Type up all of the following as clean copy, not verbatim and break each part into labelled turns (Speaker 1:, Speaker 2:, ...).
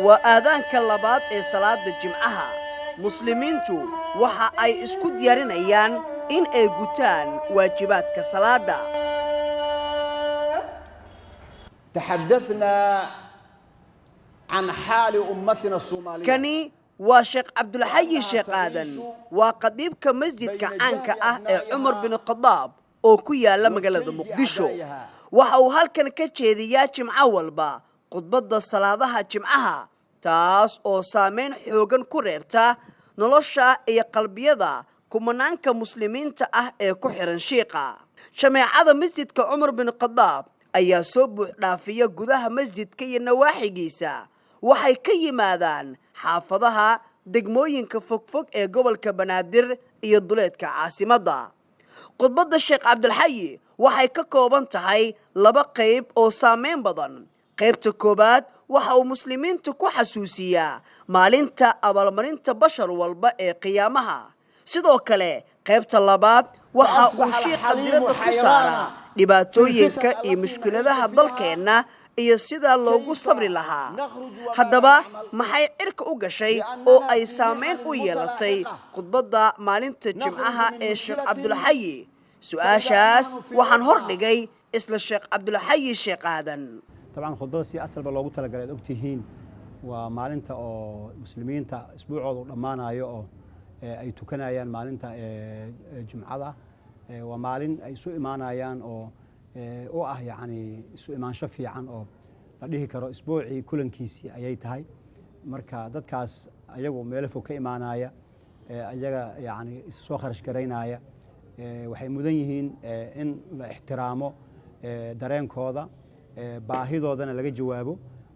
Speaker 1: Waa aadaanka labaad ee salaada Jimcaha. Muslimiintu waxa ay isku diyaarinayaan in ay gutaan waajibaadka salaada.
Speaker 2: تحدثنا عن حال أمتنا الصومالية.
Speaker 1: Kani waa Sheekh Cabdulxayi Sheekh Aadan, waa qadiibka masjidka caanka ah ee Cumar bin Khadaab oo ku yaala magaalada Muqdisho. Waxa uu halkan ka jeediyaa jimco walba khudbadda salaadaha Jimcaha, taas oo saameyn xoogan ku reebta nolosha iyo qalbiyada kumanaanka muslimiinta ah ee ku xiran shiiqa. Jameecada masjidka Cumar bin Khadaab ayaa soo buux dhaafiya gudaha masjidka iyo nawaaxigiisa. Waxay ka yimaadaan xaafadaha degmooyinka fogfog ee gobolka Banaadir iyo duleedka caasimadda. Khudbadda Sheekh Cabdulxayi waxay ka kooban tahay laba qayb oo saameyn badan. Qaybta koowaad waxa uu muslimiinta ku xasuusiyaa maalinta abaalmarinta bashar walba ee qiyaamaha. Sidoo kale qaybta labaad waxa uu shiikha diradda ku saaraa dhibaatooyinka iyo mushkiladaha dalkeenna iyo sida loogu sabri lahaa. Haddaba, maxay cirka u gashay oo ay saameyn u yeelatay khudbadda maalinta Jimcaha ee Sheekh Cabdulxayi? Su-aashaas waxaan hor dhigay isla Sheekh Cabdulxayi Sheekh Aadan.
Speaker 3: Dabcan, khudbada si asalba loogu talagalay ad ogtihiin waa maalinta oo muslimiinta isbuucooda u dhammaanayo oo ay tukanayaan maalinta Jumcada. Waa maalin ay isu imaanayaan oo u ah yacni isu imaansho fiican oo la dhihi karo isbuucii kulankiisii ayay tahay. Marka dadkaas ayagu meelo fog ka imaanaya, ayaga yacni isu soo kharash garaynaya, waxay mudan yihiin in la ixtiraamo dareenkooda, baahidoodana laga jawaabo.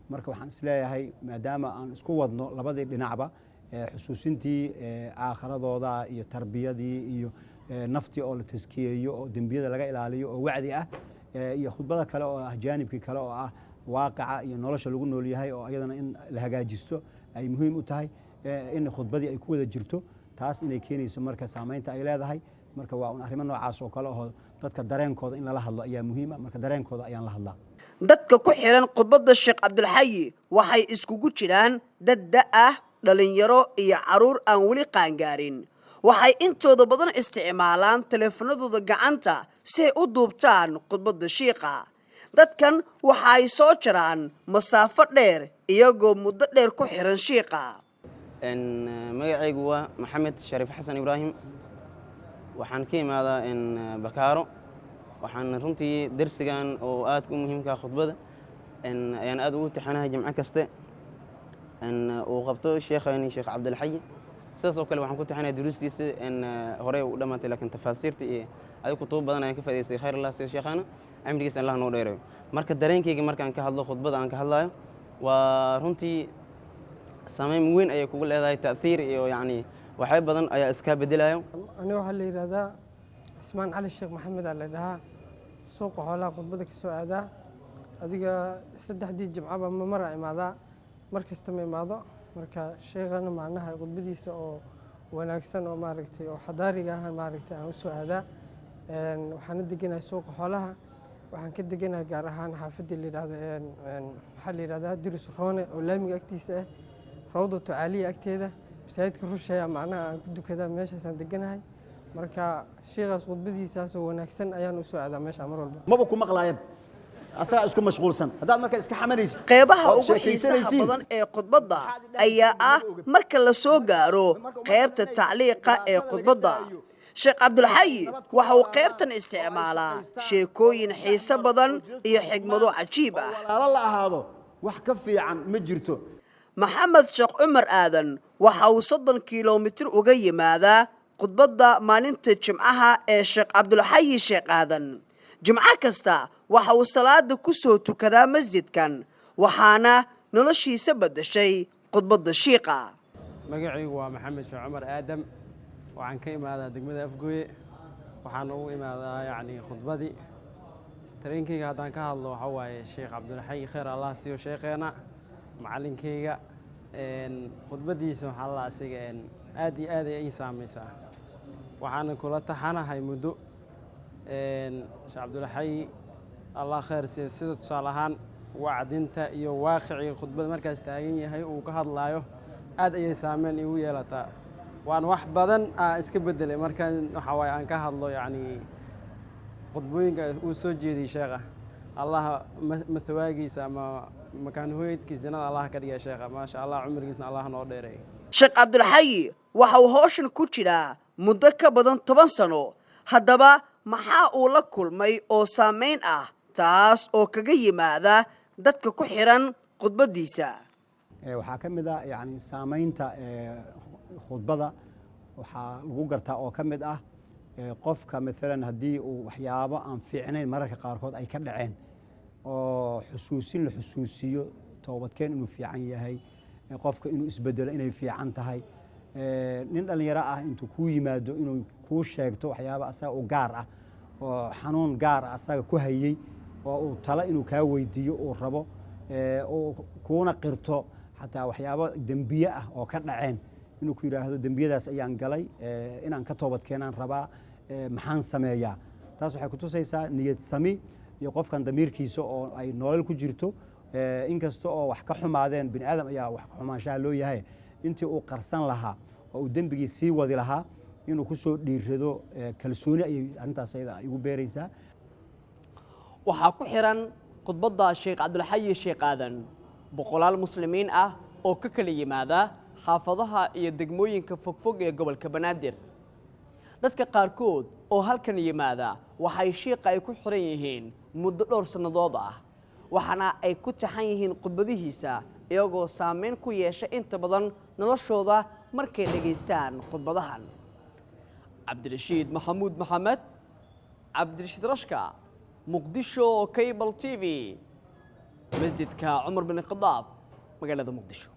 Speaker 3: Marka waxaan isleeyahay, maadaama aan isku wadno labadii dhinacba, xusuusintii aakhiradooda iyo tarbiyadii iyo naftii oo la taskiyeeyo oo dembiyada laga ilaaliyo oo wacdi ah, iyo khudbada kale oo ah jaanibkii kale oo ah waaqica iyo nolosha lagu nool yahay oo iyadana in la hagaajisto ay muhiim u tahay, in khudbadii ay ku wada jirto, taas inay keenayso marka saamaynta ay leedahay. Marka waa un arrimo noocaas oo kale oo dadka dareenkooda in lala hadlo ayaa muhiima. Marka dareenkooda ayaan la hadlaa.
Speaker 1: Dadka ku xiran khudbadda Sheekh Cabdulxayi waxay iskugu jiraan dad da' ah, dhalinyaro iyo carruur aan weli qaangaarin. Waxay intooda badan isticmaalaan taleefanadooda gacanta si ay u duubtaan khudbadda shiiqa. Dadkan waxa ay soo jaraan masaafo dheer iyagoo muddo dheer ku xiran shiiqa.
Speaker 4: Magacaygu waa Maxamed Shariif Xasan Ibraahim. Waxaan ka imaadaa Bakaaro. Waxaan runtii darsigan oo aadka u muhiimka, khudbada, ayaan aad ugu tixanahay jimco kaste uu qabto sheekhayni Sheekh Cabdilxayi. Sidaas oo kale waxaan ku tixanahay duruustiisa horey u dhammaatay, laakiin tafaasiirta iyo adiga kutubo badan ayaan ka faa'idaystay. Khayr Allah siiyo sheekhana, cimrigiisa Allah noo dheereeyo. Marka dareenkayga markaan ka hadlo khudbada aan ka hadlayo, waa runtii saameyn weyn ayay kugu leedahay, ta'thiir iyo yacni waxyaabo badan ayaa iskaa bedelayo.
Speaker 5: Aniga waxaa la yidhahdaa Cismaan Cali Sheekh Maxamed aa la dhahaa. Suuqa Xoolaha khudbada ka soo aadaa. Adiga saddexdii jimcaba ma maraa imaadaa, mar kasta ma imaado. Marka sheekhana macnaha khudbadiisa oo wanaagsan oo maaragtay oo xadaariga ah maaragtay aan u soo aadaa. Waxaana deganahay Suuqa Xoolaha. Waxaan ka deganahay gaar ahaan xaafaddii la yidhahdo, maxaa la yidhahdaa, Diris Roone oo laamiga agtiisa ah, Rawdatu Caaliya agteeda, masaajidka Rusheeya macnaha aan ku dukadaa, meeshaasaan deganahay. Marka sheekhaas khudbadiisaasoo wanaagsan ayaan u soo aadaa meesha mar walba.
Speaker 2: Maba ku maqlaayab, asagaa isku mashquulsan. Haddaad marka iska xamanaysid
Speaker 1: Qeybaha
Speaker 2: ood
Speaker 1: ugu xiisaha
Speaker 2: sheekaysanaysiin,
Speaker 1: badan ee khudbadda ayaa ah marka la soo gaaro qaybta tacliiqa ee khudbadda. Sheekh Cabdulxayi waxa uu qaybtan isticmaalaa sheekooyin xiiso badan iyo xigmado cajiib ah.
Speaker 2: Walaalo la ahaado wax ka fiican ma jirto.
Speaker 1: Maxamed Sheekh Cumar Aadan waxa uu 30 kilomitir uga yimaadaa khudbadda maalinta Jimcaha ee Sheekh Cabdulxayi Sheekh Aadan. Jimco kasta waxa uu salaada ku soo tukadaa masjidkan, waxaana noloshiisa beddeshay khudbadda shiiqa.
Speaker 6: Magacaygu waa Maxamed Sheekh Cumar Aadam. Waxaan ka imaadaa degmada Afgooye. Waxaan ugu imaadaa yacni khudbadii. Tareenkayga haddaan ka hadlo, waxaa waaye Sheekh Cabdulxay, khayr Allah siiyo sheekheena, macallinkayga. Khudbadiisa waxaa la asiga aad iyo aad ay ii saamaysaa, waxaana kula taxanahay muddo. Sheekh Cabdulxay Allah khayr siiyo. Sida tusaale ahaan Wacdinta iyo waaqicii khudbada markaas taagan yahay uu ka hadlaayo aad ayay saameyn igu yeelataa. Waan wax badan aan iska bedelay markaan waxa waaye aan ka hadlo, yacni khudbooyinka uu soo jeediyey sheekha. Allah matawaagiisa ama makaan hooyadkiisa jannada Allah ka dhiga sheekha. Maasha Allah, cumrigiisna Allah noo dheereey.
Speaker 1: Sheekh Cabdulxayi waxa uu hawshan ku jiraa muddo ka badan 10 sano. Haddaba maxaa uu la kulmay oo saamayn ah taas oo kaga yimaada dadka ku xiran khudbaddiisa?
Speaker 3: Waxaa ka mid ah, yani, saamaynta khudbada waxaa lagu gartaa oo ka mid ah qofka maalan haddii uu waxyaabo aan fiicnayn mararka qaarkood ay ka dhaceen oo xusuusin la xusuusiyo toobadkeen inuu fiican yahay, qofka inuu isbedelo inay fiican tahay. Nin dhallinyaro ah intuu kuu yimaado inuu kuu sheegto waxyaaba asaga u gaar ah oo xanuun gaar ah asaga ku hayey oo uu talo inuu kaa weydiiyo uu rabo, uu kuuna qirto xataa waxyaabo dembiye ah oo ka dhaceen, inuu ku yidhaahdo dembiyadaas ayaan galay, inaan ka toobad keenaan rabaa, maxaan sameeyaa? Taas waxay kutusaysaa niyad sami iyo qofkan damiirkiisa oo ay nolol ku jirto. Inkasta oo wax ka xumaadeen, bini aadam ayaa wax ka xumaanshaha loo yahay, intii uu qarsan lahaa oo uu dembigii sii wadi lahaa inuu ku soo dhiirado, kalsooni ayay arrintaas ayada igu beeraysaa.
Speaker 1: Waxaa ku xiran khudbadda Sheekh Cabdulxayi Sheekh Aadan boqolaal muslimiin ah oo ka kala yimaada xaafadaha iyo degmooyinka fogfog ee gobolka Banaadir. Dadka qaarkood oo halkan yimaada waxay shiiqa ay ku xiran yihiin muddo dhowr sannadood ah, waxaana ay ku taxan yihiin khudbadihiisa, iyagoo saameyn ku yeesha inta badan noloshooda markay dhegaystaan khudbadahan. Cabdirashiid Maxamuud Maxamed, Cabdirashiid Rashka, Muqdisho Cable TV, Masjidka Cumar bin Khadaab, magaalada Muqdisho.